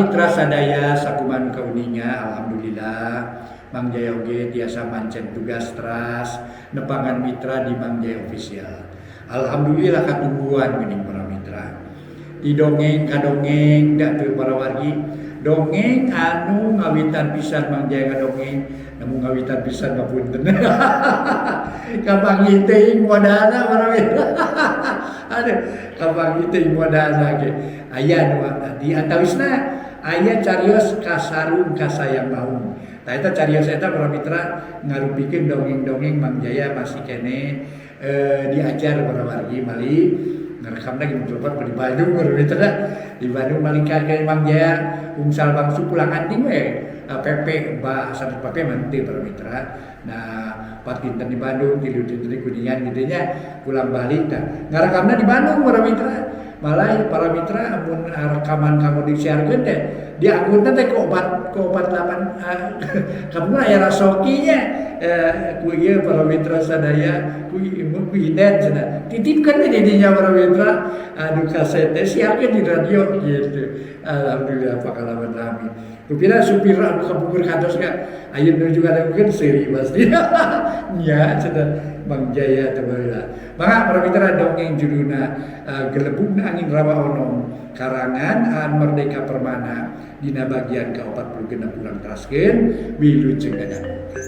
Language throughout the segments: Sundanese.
Mitra sadaya, sakumaha nu kauninga, alhamdulillah Mang Jaya oge tiasa mancen tugas teras nepangan mitra di Mang Jaya Official. Alhamdulillah katungguan geuning para mitra. Ti dongeng ka dongeng da teu para wargi, dongeng anu ngawitan pisan Mang Jaya ngadongeng, namun ngawitan pisan mah punten. Kapanggih teuing modalna para mitra. Aduh, kapanggih teuing modalna ge. Aya nu di antawisna aya carios kasarung kasayang maung. Tah eta carios eta para mitra ngarupikeun dongeng-dongeng Mang Jaya masih keneh diajar para wargi mali ngarekamna ge mun di Bandung para mitra. Di Bandung mali ka Mang Jaya ungsal bangsu pulang anting we PP ba sanes PP mah henteu para mitra. Nah, 4 dinten di Bandung, 3 dinten di Kuningan gitu nya, pulang balik tah ngarekamna di Bandung para mitra. Malah para mitra amun rekaman kamu disiarkeun teh diangkutna teh ku opat ku opat delapan kamu aya rasoki nya ku ieu para mitra sadaya ku ku inden cenah titipkeun we di dinya para mitra anu kaset teh siarkeun di radio gitu. Alhamdulillah pengalaman rami. Rupina supir anu kapungkur kantos ka ayeuna nuju ngadangukeun seuri pasti. Nya cenah Mang Jaya teh baheula. Mangga para mitra, dongeng judulna Gelebugna Angin Rawa Onom karangan Aan Merdeka Permana dina bagian ka-46 urang teraskeun, wilujeng ngadangukeun.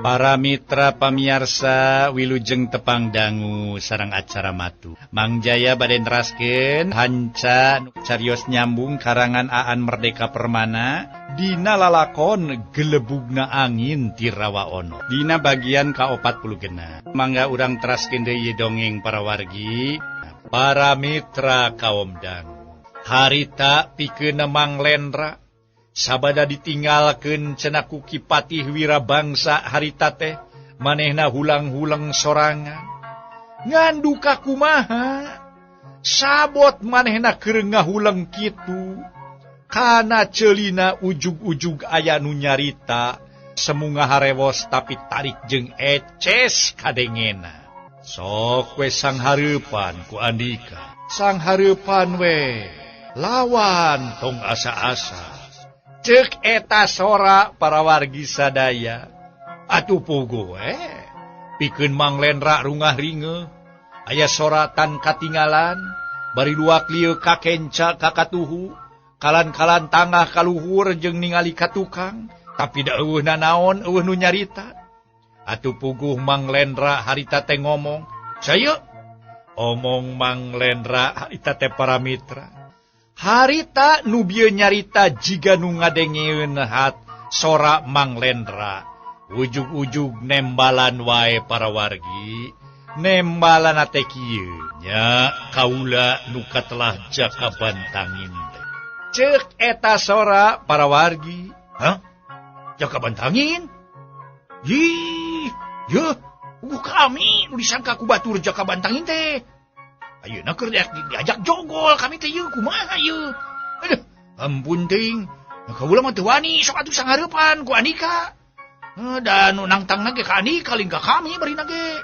Para mitra pamiarsa, wilujeng tepang dangu sareng acara matu. Mang Jaya bade neraskeun hanca carios nyambung karangan Aan Merdeka Permana dina lalakon Gelebugna Angin ti Rawa Ono. Dina bagian ka-46. Mangga urang teraskeun deui dongeng para wargi, para mitra kaum dangu. Harita pikeun Mang Lendra sabada ditinggalkeun cenah ku Ki Patih Wirabangsa harita teh manehna hulang-huleng sorangan. Ngan duka kumaha? Sabot manehna keur ngahuleng kitu. Kana ceulina ujug-ujug aya nu nyarita, semu ngaharewos tapi tarik jeung eces kadengena. Sok we sanghareupan ku Andika. Sanghareupan we lawan tong asa-asa. Cek eta sora para wargi sadaya. Atuh puguh we. Pikeun Mang Lendra rungah ringeuh. Aya soratan katingalan, bari luak lieu kakenca kakatuhu, kalan-kalan tangah kaluhur jeung ningali ka tukang, tapi da eueuh nanaon eueuh nu nyarita. Atuh puguh Mang Lendra harita teh ngomong, "Sayo." Omong Mang Lendra harita teh para mitra. Harita nu bieu nyarita jiga nu ngadengeun hat sora Mang Lendra. Ujug-ujug nembalan wae para wargi. Nembalan teh kieu nya kaula nu katelah jaka bantangin teh. Ceuk eta sora para wargi. Hah? Jaka bantangin? Ih, yeuh, uguh kami nu disangka ku batur jaka bantangin teh. Ayeuna keur diajak jogol kami teh yeuh kumaha yeuh. Aduh, ampun teuing. Kaula mah teu wani sok atuh sangareupan ku Andika. Da nu nangtangna ge ka Andika lain ka kami barina ge.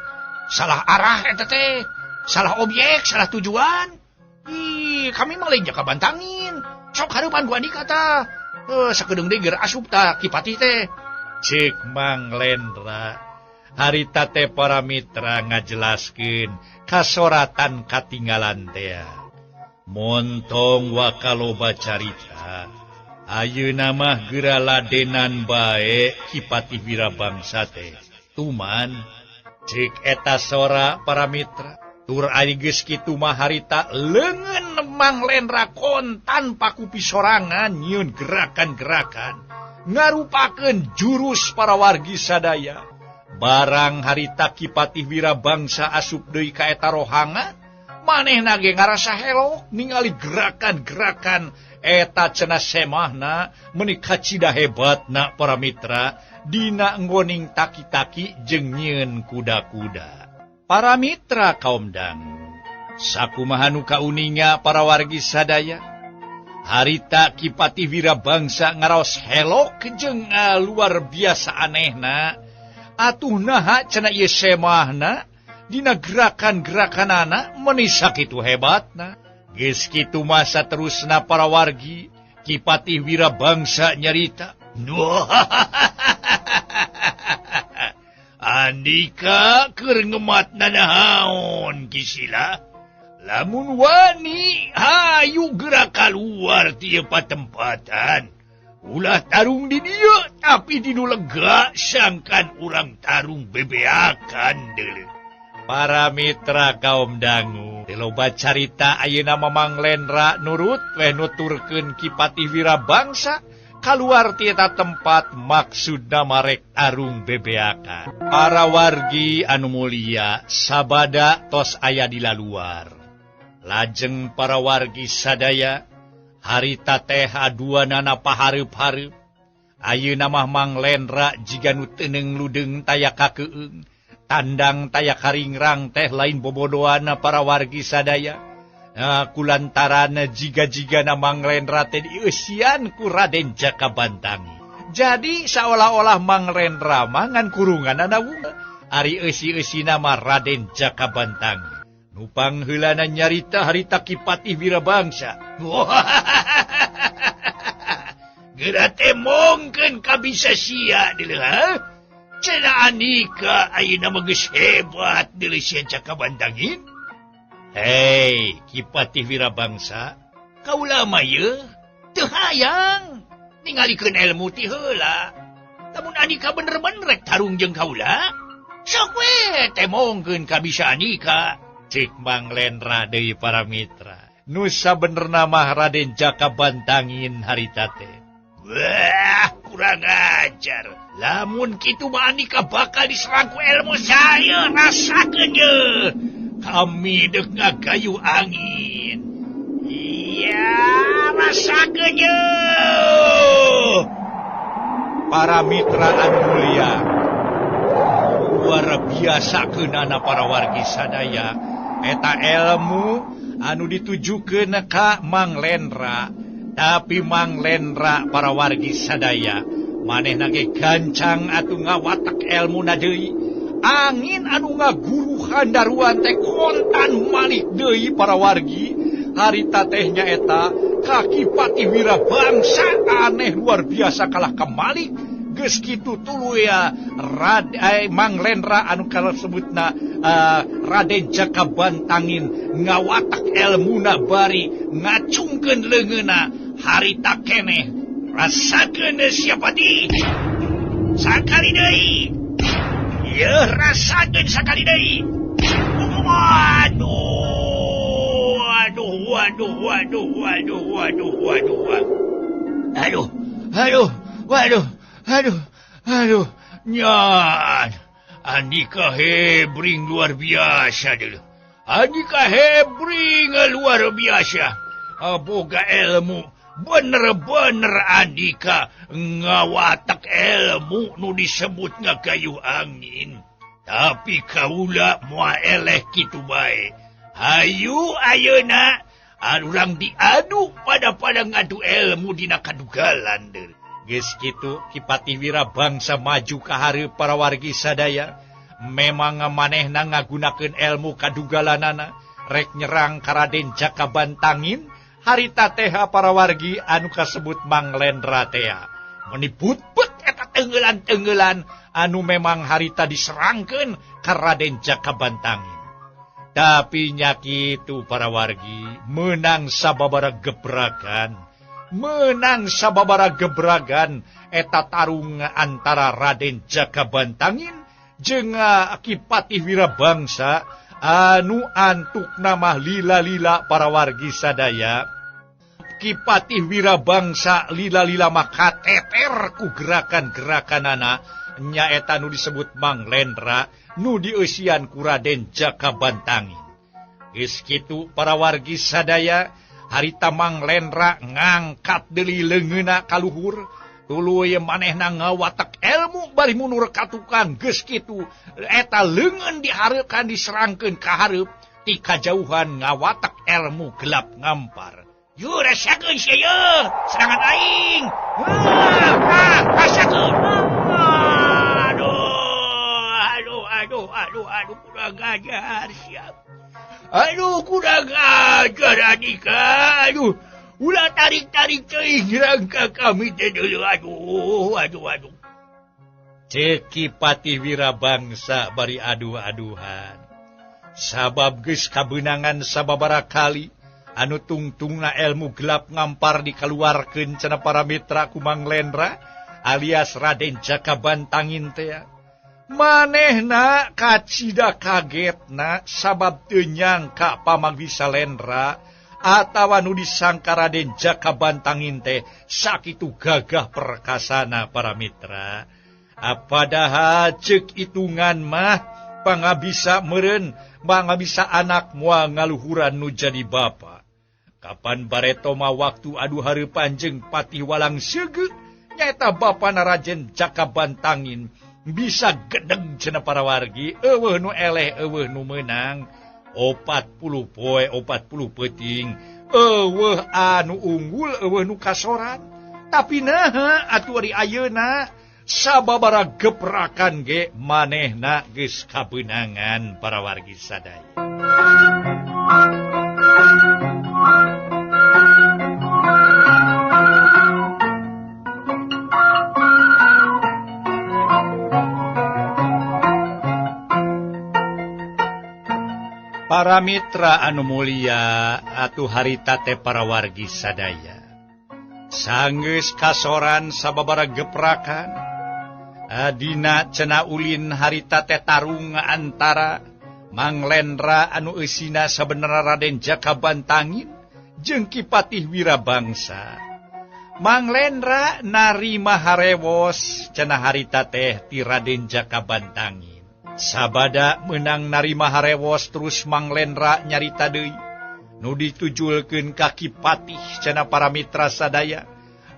Salah arah eta teh, salah objek, salah tujuan. Ih, kami mah lain jaka bantangin. Sok hareupan ku Andika tah. Sakedeung deui geur asup tah Ki Patih teh. Ceuk Mang Lendra. Harita teh para mitra ngajelaskeun kasoratan katinggalan teh. Montong wakaloba carita. Ayeuna mah geura ladenan bae Ki Patih Wirabangsa teh. Tuman ceuk eta sora para mitra. Tur ari geus kitu mah harita leungeun Mang Lendra kontan pakupi sorangan nyieun gerakan-gerakan ngarupakeun jurus para wargi sadaya. Barang harita Ki Patih Wirabangsa asup deui ka eta rohangan, manehna ge ngarasa helok ningali gerakan-gerakan eta cenah semahna meuni kacida hebatna para mitra dina nggoning taki-taki jeung nyieun kuda-kuda. Para mitra kaum dangu, sakumaha nu kauninga para wargi sadaya, harita Ki Patih Wirabangsa ngaraos helok jeung luar biasa anehna. Atuh naha cenah ieu semahna dina gerakan-gerakanana meuni sakitu hebatna. Geus kitu masa terusna para wargi Ki Patih Wirabangsa nyarita. Andika keur ngemat nanaon Ki Sila? Lamun wani hayu gerak kaluar ti ieu patempatan. Ulah tarung di dieu tapi di nu lega sangkan urang tarung bebeakan deuleu. Para mitra kaum dangu, loba carita ayeuna Mamang Lendra nurut we nuturkeun Ki Patih Wirabangsa kaluar ti eta tempat maksudna marek tarung bebeakan. Para wargi anu mulia sabada tos aya di laluar. Lajeng para wargi sadaya harita teh aduanana pahareup-hareup. Ayeuna mah Mang Lendra jiga nu teuneung ludeung taya kakeung. Tandang taya karingrang teh lain bobodoana para wargi sadaya. Nah, kulantaran jiga-jigana Mang Lendra teh dieusian ku Raden Jaka Bantangi. Jadi seolah-olah Mang Lendra mah ngan kurunganana wungkul. Ari eusi-eusina mah Raden Jaka Bantangi. Nu pangheulana nyarita harita Ki Patih Wirabangsa. Geura teh mongkeun kabisa sia deuleu ha? Cenah Andika ayeuna mah geus hebat deuleu sia Jaka Bantangin. Hei, Ki Patih Wirabangsa, kaula mah yeuh teu hayang ningalikeun ilmu ti heula. Lamun Andika bener-bener rek tarung jeung kaula, sok we temongkeun kabisa Andika. Cik Mang Lendra deui para mitra. Nu sabenerna mah Raden Jaka Bantangin harita teh. Wah, kurang ajar. Lamun kitu mah Andika bakal diserang ku ilmu saya, rasakeun ye. Kami deuk ngagayuh angin. Iya, rasakeun ye. Para mitra anu mulia, luar biasa keunana para wargi sadaya. Eta ilmu anu ditujukeun ka Mang Lendra. Tapi Mang Lendra para wargi sadaya manehna ge gancang atuh ngawatek elmuna deui. Angin anu ngaguruhan daruan teh kontan malik deui para wargi. Harita teh nyaeta ka Ki Patih Wirabangsa aneh luar biasa kalah kamalik. Geus kitu tuluy ya Mang Lendra anu kalesebutna Raden Jaka Bantangin ngawatak elmuna bari ngacungkeun leungeunna harita keneh rasakeun siapa di sakali deui yeuh rasakeun sakali deui. Waduh aduh waduh waduh waduh waduh waduh aduh aduh waduh aduh aduh nyan Andika hebring luar biasa dulu. Andika hebring luar biasa. Boga ilmu bener-bener Andika ngawatak ilmu nu disebut ngagayuh angin. Tapi kaula moal eleh kitu bae. Hayu ayeuna urang diadu pada-pada ngadu ilmu dina kadugalan deui. Geus kitu Ki Patih Wirabangsa maju ka hareup para wargi sadaya. Memang manehna ngagunakeun ilmu kadugalanana rek nyerang ka Raden Jaka Bantangin. Harita teh para wargi anu kasebut Mang Lendra teh meuni putput eta tenggelan-tenggelan anu memang harita diserangkeun ka Raden Jaka Bantangin. Tapi nya kitu para wargi meunang sababara gebragan. Menang sababara gebragan eta tarung antara Raden Jaka Bantangin jeung Ki Patih Wirabangsa anu antukna mah lila-lila para wargi sadaya. Ki Patih Wirabangsa lila-lila mah kateter ku gerakan-gerakanana nyaeta nu disebut Mang Lendra nu dieusian ku Raden Jaka Bantangin. Geus kitu para wargi sadaya harita Mang Lendra ngangkat deui leungeunna ka luhur tuluy manehna ngawatek ilmu bari mundur ka tukang. Geus kitu eta leungeun dihareukan diserangkeun ka hareup ti kajauhan ngawatek ilmu gelap ngampar. Yu rasakeun sia yeuh serangan aing. Rasakeun. Aduh. aduh aduh kurang ajar siap. Aduh kurang ajar Andika aduh ulah tarik-tarik teuing rangka kami teh deuleu aduh aduh aduh. Ceuk Ki Patih Wirabangsa bari aduh-aduhan. Sabab geus kabeunangan sababaraha kali anu tungtungna ilmu gelap ngampar dikaluarkeun cenah para mitra ku Mang Lendra alias Raden Jaka Bantangin teh. Manehna kacida kagetna sabab teu nyangka pamangwisa Lendra atawa nu disangka Raden Jaka Bantangin teh sakitu gagah perkasana para mitra. Padahal ceuk hitungan mah pangabisa meureun mangabisa anak moal ngaluhuran nu jadi bapa. Kapan bareto mah waktu adu hareupan jeung Patih Walang Seugeu nyaeta bapana Raden Jaka Bantangin bisa gedeg cenah para wargi eueuh nu eleh eueuh nu meunang 40 poe 40 peuting eueuh anu unggul eueuh nu kasoran. Tapi naha atuh ari ayeuna sababaraha geprakan ge manehna geus kabeunangan para wargi sadaya. Para mitra anu mulia atuh harita teh para wargi sadaya. Sanggeus kasoran sababaraha geprakan adina cenah ulin harita teh tarung antara Mang Lendra anu eusina sabenerna Raden Jaka Bantangin jeung Ki Patih Wirabangsa. Mang Lendra narima harewos cenah harita teh ti Raden Jaka Bantangin. Sabada meunang narima harewos terus Mang Lendra nyarita deui nu ditujulkeun ka Ki Patih cenah para mitra sadaya.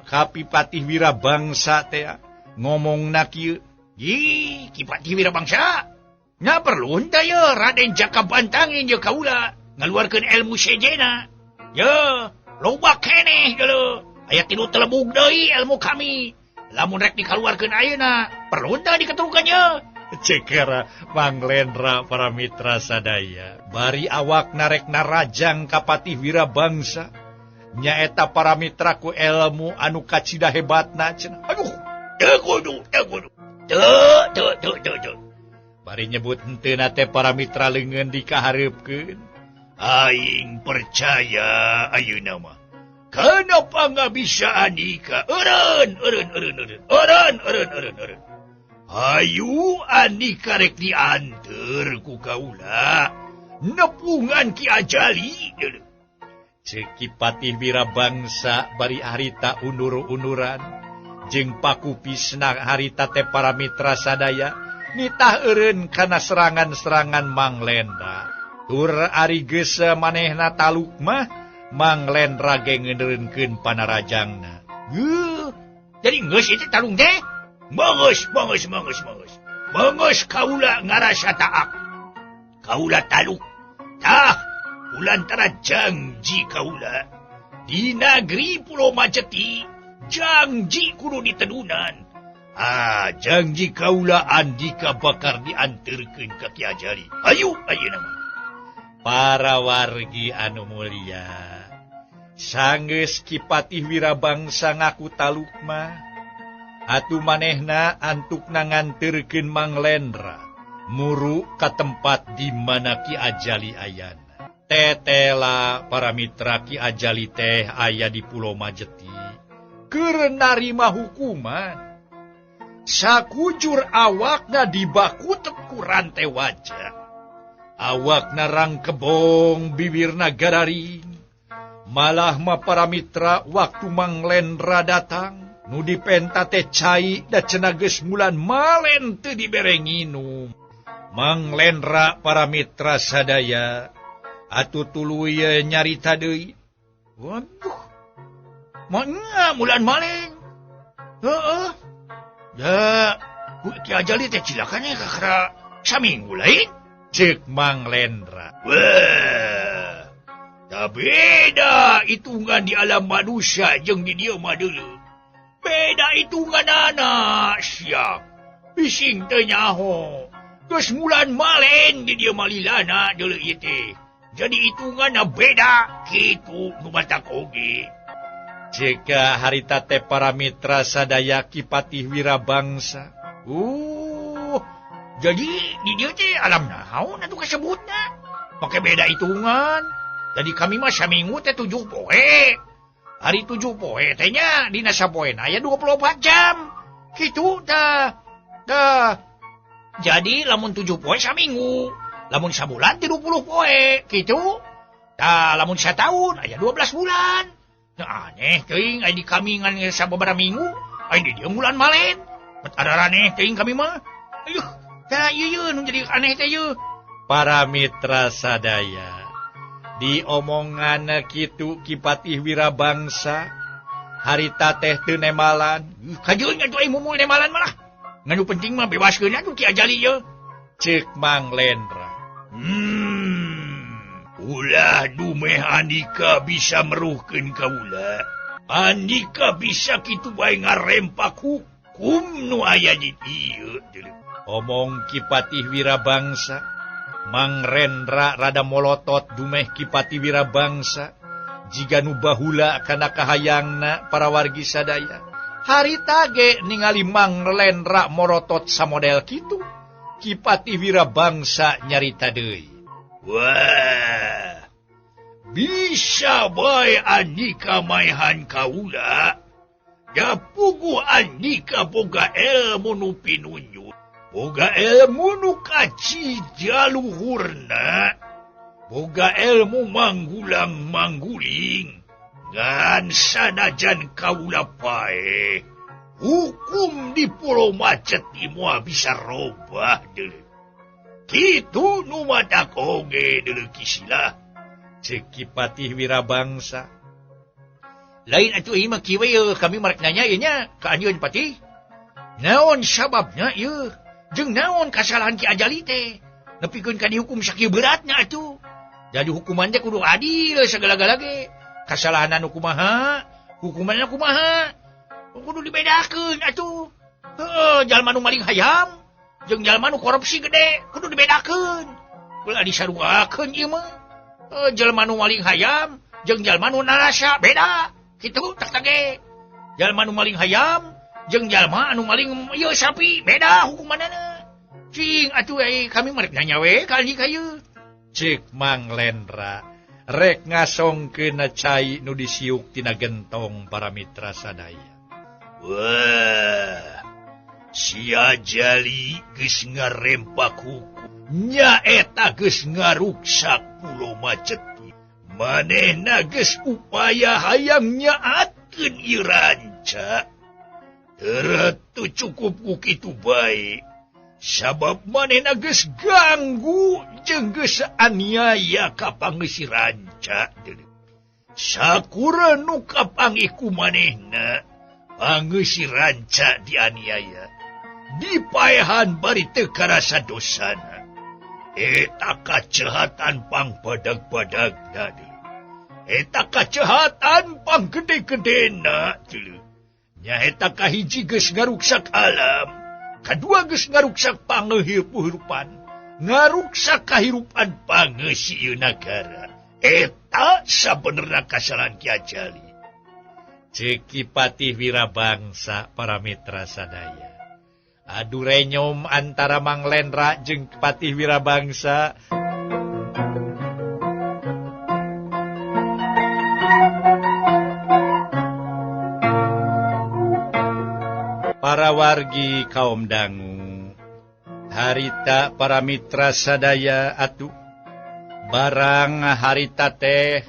Ka Ki Patih Wirabangsa teh ngomongna kieu, "Ih, Ki Patih Wirabangsa, nya perlu henteu ye Raden Jaka Bantangin jeung kaula ngaluarkeun ilmu sejena. Ye, loba keneh deuleu. Aya tilu telebug deui ilmu kami. Lamun rek dikaluarkeun ayeuna, perlu henteu diketurukan ye." Cekera Mang Lendra para mitra sadaya bari awak narek narajang ka Patih Wirabangsa nyaeta para mitra ku ilmu anu kacida hebatna cenah. Aduh, teu kudu, teu kudu. Teu teu teu teu teu. Bari nyebut henteu teh para mitra leungeun dikahareupkeun. Aing percaya ayeuna mah. Kenapa nggak bisa Andika? Eureun, eureun, eureun, eureun. Eureun, eureun, eureun, eureun. Hayu Andika rek dianter ku kaula nepungan Ki Ajali. Ceuk Ki Patih Wirabangsa bari harita undur-unduran jeung pakupisna harita teh para mitra sadaya nitah eureun kana serangan-serangan Mang Lendra. Tur ari geus manehna taluk mah Mang Lendra ge ngeureunkeun panarajangna. Geuh, jadi geus itu talung teh? Mangos, mangos, mangos, mangos. Mangos kaula ngarasa taak. Kaula taluk. Tah, ulantara janji kaula. Di negeri Pulau Majeti, janji kudu ditedunan. Ah, janji kaula Andika bakar dianterkeun ka Ki Ajali. Ayu, ayeuna mah. Para wargi anu mulia, sanggeus Ki Patih Wirabangsa ngaku taluk mah atuh manehna antukna nganterkeun Mang Lendra muru ka tempat di mana Ki Ajali ayana. Tetela para mitra Ki Ajali teh aya di Pulau Majeti keur narima hukuman. Sakujur awakna dibakutek ku rantai wajah. Awakna rangkebong bibirna gararing. Malah mah para mitra waktu Mang Lendra datang nu dipenta teh cai da cenah geus mulan malen teu dibere nginum. Mang Lendra para mitra sadaya atuh tuluy nyarita deui. Waduh. Manya mulan malen. Heeh. Da ku Ki Ajali teh cilakanya kakara saminggu lain. Ceuk Mang Lendra. Wah. Da beda hitungan di alam manusia jeung di dieu mah deuleu. Beda hitungan anak siap. Bising teu nyaho. Geus mulan malen di dieu malilana deuleu ieu teh. Jadi hitunganna beda kitu nu batak oge. Jika harita teh para mitra sadaya Ki Patih Wirabangsa. Jadi di dieu teh alam naon atuh kasebutna? Pake beda hitungan. Jadi kami mah saminggu teh 7 poe. Hari 7 poe teh nya dina sapoena aya 24 jam. Kitu tah. Tah. Jadi lamun 7 poe saminggu, lamun sabulan 30 poe, kitu. Tah lamun sataun aya 12 bulan. Nah, aneh teuing aya di kami ngan sababaraha minggu, aya di dieu bulan malen. Bet araraneh teuing kami mah. Ayuh, tah ieu ieu nu jadi aneh teh ieu. Para mitra sadaya, di omongan kitu Ki Patih Wirabangsa harita teh teu nemalan. Kajeun atuh ai mumul nemalan malah. Ngan nu penting mah bebaskeun atuh Ki Ajali ieu. Ceuk Mang Lendra. Ulah dumeh andika bisa meruhkeun kaula. Andika bisa kitu bae ngarempak hukum nu aya di dieu. Omong Ki Patih Wirabangsa. Mang Rendra rada molotot dumeh Ki Patih Wirabangsa. Jiga nu bahula kana kahayangna para wargi sadaya. Harita ge ningali Mang Lendra morotot samodel kitu. Ki Patih Wirabangsa nyarita deui. Wah, bisa bae andika maehan kaula. Da puguh andika boga ilmu nu pinunjul, boga ilmu nu kaci jaluhurna, boga ilmu manggulang mangguling. Ngan sanajan kaula pae, hukum di Pulau Macet di moal bisa robah deuleu. Kitu nu matak oge deuleu kisilah. Ceuk Ki Patih Wirabangsa. Lain atuh ieu mah kieu we kami marek nanya ieu nya ka anjeun Patih. Naon sababna ieu? Jeung naon kasalahan Ki Ajali teh? Nepikeun ka dihukum sakieu beratna atuh. Jadi hukuman teh kudu adil sagala-gala ge. Kasalahan anu kumaha, hukumanna kumaha. Kudu dibedakeun atuh. Heuh, jalma nu maling hayam jeung jalma nu korupsi gede kudu dibedakeun. Ulah disaruakeun ieu mah. Jalma nu maling hayam jeung jalma nu narasa beda. Kitu tak tage. Jalma nu maling hayam jeung jalma anu maling ieu sapi beda hukumanana. Cing atuh ai kami marek nanya we ka anjing ka ieu. Ceuk Mang Lendra rek ngasongkeun cai nu disiuk tina gentong para mitra sadaya. Wah, si Ajali geus ngarempak hukum. Nyaeta geus ngaruksak Pulau Macet. Manehna geus upaya hayang nyaatkeun ieu ranca. Teu cukup ku kitu bae. Sabab manehna geus ganggu jeung geus aniaya ka pangeusi ranca. Sakura nu kapanggih ku manehna, pangeusi ranca dianiaya. Dipaehan bari teu karasa dosana. Eta kacehatan pang badag-badagna deui. Eta kacehatan pang gede-gedena deui. Nyaeta kahiji geus ngaruksak alam, kadua geus ngaruksak pangehirupan, ngaruksak kahirupan pangeusi ieu nagara. Eta sabenerna kasalahan Ki Ajali. Ceuk Ki Patih Wirabangsa para mitra sadaya. Adu renyom antara Mang Lendra jeung Patih Wirabangsa. Para wargi kaum dangu, harita para mitra sadaya atuh barang harita teh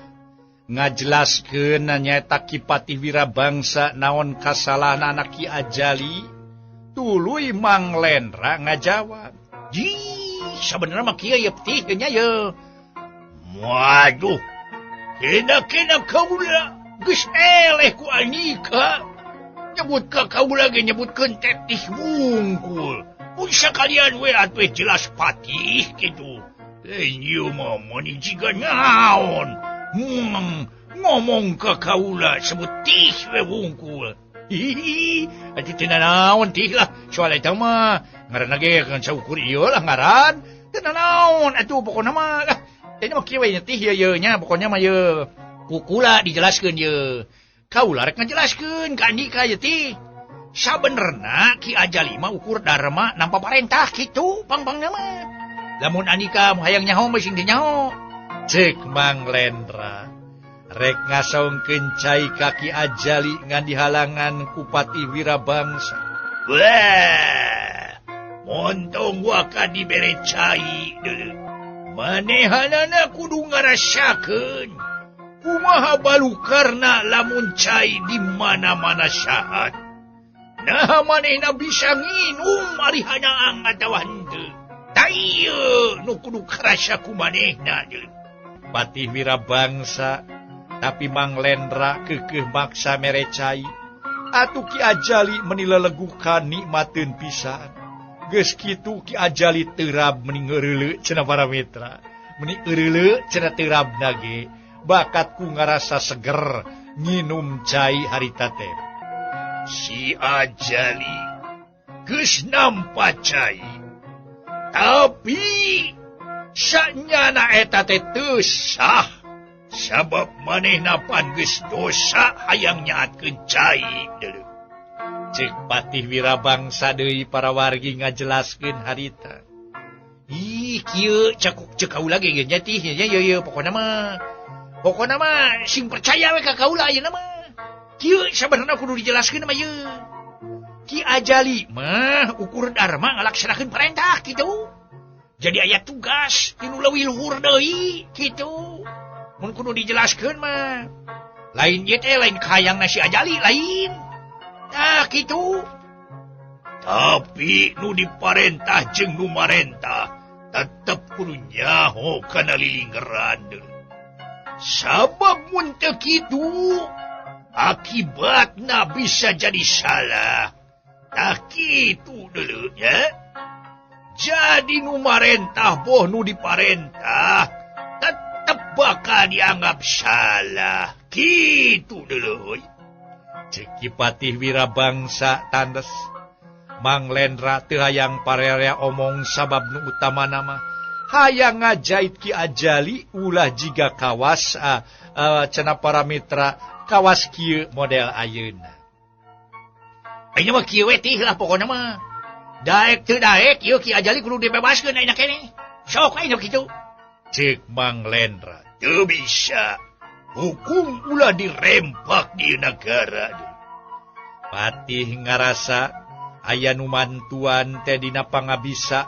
ngajelaskeun nyaeta Ki Patih Wirabangsa naon kasalahan anak Ki Ajali. Tuluy Mang Lendra ngajawab. Ji, sabenerna mah kieu ye tih nya ye. Waduh. Kena-kena kaula geus eleh ku Andika. Nyebut ka kaula ge nyebutkeun tetih wungkul. Mun sakalian we atuh jelas patih kitu. Ieu mah meuni jiga naon. Ngomong ka kaula sebut tih we wungkul. Hihihi, atuh teu nanaon tih lah. Soal eta mah Ngaranna ge kan saukur ieu lah ngaran. Teu nanaon atuh pokona mah. Lah, teh mah kieu we nya tih ieu nya pokona mah ye. Kukula dijelaskeun ye. Kaula rek ngajelaskeun ka Andika ye tih. Sabenerna Ki Ajali mah ukur dharma nampa parentah kitu pang-pangna mah. Lamun Andika hayang nyaho mah sing teu nyaho. Cek Mang Lendra. Rek ngasongkeun cai ka Ki Ajali ngan dihalangan ku Patih Wirabangsa. Wah, montong waka dibere cai deuleu. Manehanana kudu ngarasakeun kumaha balukarna lamun cai di mana-mana saat. Nah manehna bisa nginum ari hanaang atawa henteu. Ta ieu nu kudu karasa ku manehna deuleu. Patih Wirabangsa tapi Mang Lendra keukeuh maksa mere cai. Atuh Ki Ajali meni lelegukan nikmateun pisan. Geus kitu Ki Ajali terab meni ngeureuleu cenah para mitra. Meni eureuleu cenah terabna ge. Bakat ku ngarasa seger nginum cai harita teh. Si Ajali geus nampa cai. Tapi sanyana eta teh teu sah. Sabab manehna pan geus dosa hayang nyaatkeun cai deuleu. Cek Patih Wirabangsa deui para wargi ngajelaskeun harita. Ih kieu cakuk cek kaula ge nya tih nya ye ye pokona mah. Pokona mah sing percaya we ka kaula ayeuna mah. Kieu sabenerna kudu dijelaskeun mah ye. Ki Ajali mah ukur dharma ngalaksanakeun perintah kitu. Jadi aya tugas tinu leuwih luhur deui kitu. Mun kudu dijelaskeun mah lain ieu teh lain kahayang si Ajali lain. Tah kitu. Tapi nu diparentah jeung nu marentah tetep kudu nyaho kana lilinggeran. Sabab mun teu kitu akibatna bisa jadi salah. Tah kitu deuleu nya. Jadi nu marentah boh nu diparentah tetep bakal dianggap salah. Kitu deuleu. Cek Ki Patih Wirabangsa tandes. Mang Lendra teu hayang parerea omong sabab nu utamana mah hayang ngajait Ki Ajali ulah jiga kawas cenah para mitra kawas kieu model ayeuna. Ayeuna mah kieu we tih lah pokona mah. Daek teu daek ieu Ki Ajali kudu dibebaskeun ayeuna keneh. Sok ayeuna kitu. Cek Mang Lendra teu bisa. Hukum ulah dirempak di negara. Patih ngarasa aya nu mantuan teh dina pangabisa.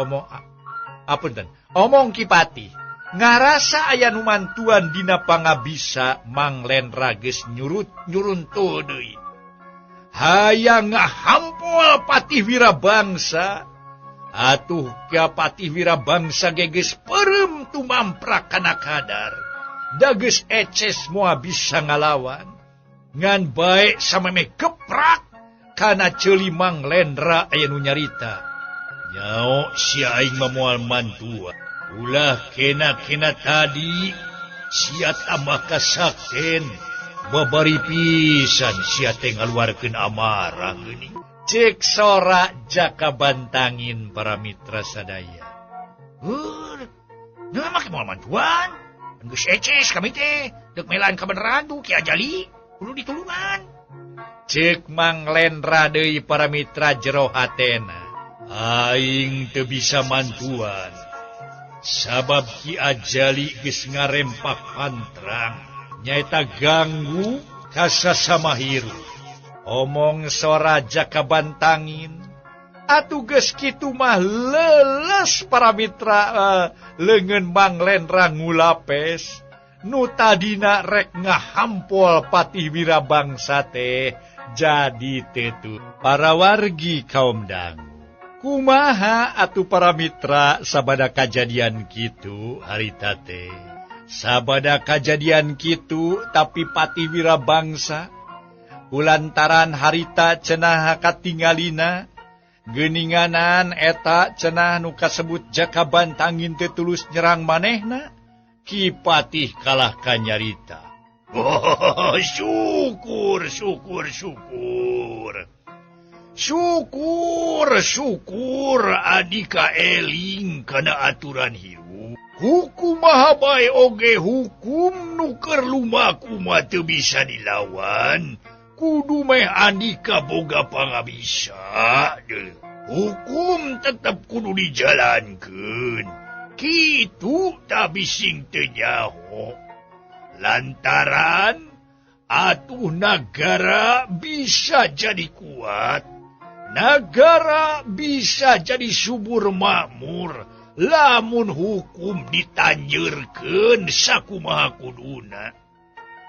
Omong apunten. Omong Ki Patih ngarasa aya nu mantuan dina pangabisa Mang Lendra geus nyurut nyuruntuh deui. Hayang ngahampol Patih Wirabangsa. Atuh ka Patih Wirabangsa ge geus peureum tumamprak kana kadar. Dageus eces moal bisa ngalawan. Ngan bae samemeh keprak kana ceuli Mang Lendra aya nu nyarita. Nyao sia aing mah moal mantua. Ulah kena-kena tadi sia tambah kasakten. Babari pisan sia teh ngaluarkeun amarah geuning. Cek sora Jaka Bantangin para mitra sadaya. Heuh, nah make moal mantuan. Geus eces kami teh, deuk melan kabeneran tuh Ki Ajali, kudu ditulungan. Cek Mang Lendra deui para mitra jero hatena. Aing teu bisa mantuan. Sabab Ki Ajali geus ngarempak pantrang, nyaeta ganggu ka sasama hirup. Omong sora Jaka Bantangin. Atuh geus kitu mah leles para mitra leungeun Mang Lendra ngulapes. Nu tadina rek ngahampol Patih Wirabangsa teh jadi tetu. Para wargi kaum dangu. Kumaha atuh para mitra sabada kajadian kitu harita teh. Sabada kajadian kitu tapi Patih Wirabangsa kulantaran harita cenah katingalina geuninganan eta cenah nu kasebut Jaka Bantangin teu tulus nyerang manehna. Ki Patih kalah kanyarita. Oh, syukur, syukur, syukur. Syukur. Syukur syukur Andika eling kana aturan hirup. Hukum maha bae oge hukum nu keur lumaku mah teu bisa dilawan. Kudu meh Andika boga pangabisa. Hukum tetep kudu dijalankeun. Kitu tapi sing teu nyaho. Lantaran atuh nagara bisa jadi kuat, nagara bisa jadi subur makmur, lamun hukum ditanjeurkeun sakumaha kuduna.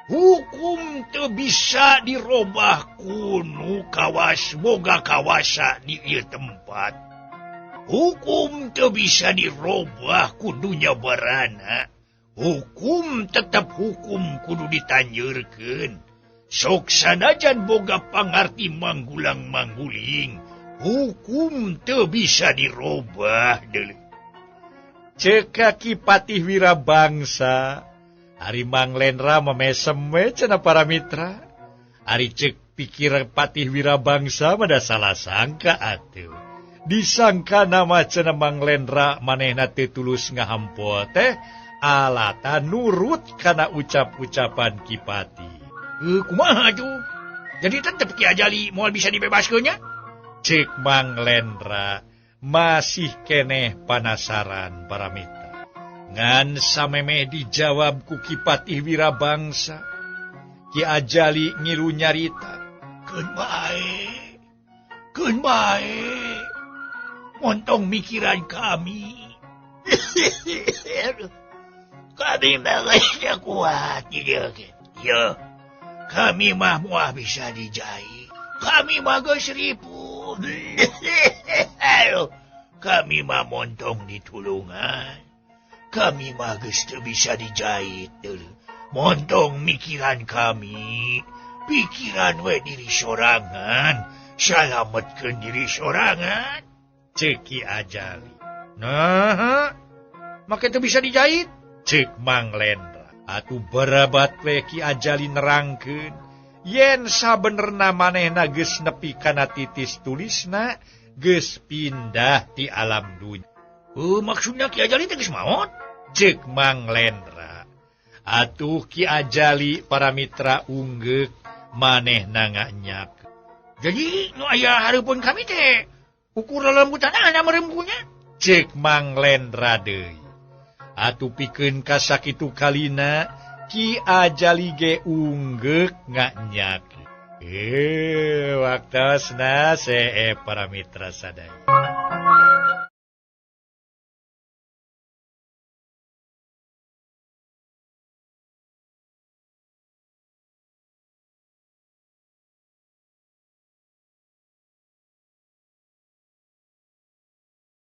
Hukum teu bisa dirobah kunu kawas boga kawasa di ieu tempat. Hukum teu bisa dirobah kudunya barana. Hukum tetap hukum kudu ditanjeurkeun. Sok sanajan boga pangarti manggulang mangguling, hukum teu bisa dirobah deuleu. Ceuk Ki Patih Wirabangsa, ari Mang Lendra memesem we cenah para mitra. Ari ceuk pikir Patih Wirabangsa mah da salah sangka atuh. Disangka nama cenah Mang Lendra manehna teu tulus ngahampo teh alata nurut kana ucap-ucapan Ki Patih. Kumaha atuh? Jadi tetep Ki Ajali moal bisa dibebaskeun nya? Ceuk Mang Lendra masih keneh panasaran para mitra. Ngan samemeh dijawab ku Ki Patih Wirabangsa, Ki Ajali ngilu nyarita. Keun bae. Keun bae. Montong mikiran kami. Kami mah geus kuat di dieu ge. Ieu, kami mah moal bisa dijahit. Kami mah geus ripuh. Kami mah montong ditulungan. Kami mah geus teu bisa dijahit. Montong mikiran kami. Pikiran we diri sorangan. Salametkeun diri sorangan. Ceuk Ki Ajali. Nah, make teu bisa dijahit? Ceuk Mang Lendra. Atuh berabat we Ki Ajali nerangkeun yen sabenerna manehna geus nepi kana titis tulisna geus pindah ti alam dunya. Maksudna Ki Ajali teh geus maot? Ceuk Mang Lendra. Atuh Ki Ajali para mitra unggeuk manehna nganyak. Jadi nu aya hareupeun kami teh ukur lelembutan ana merempunya? Ceuk Mang Lendra deui. Atuh pikeun ka sakitu kalina Ki Ajali ge unggeuk nganyak. Waktosna see para mitra sadaya.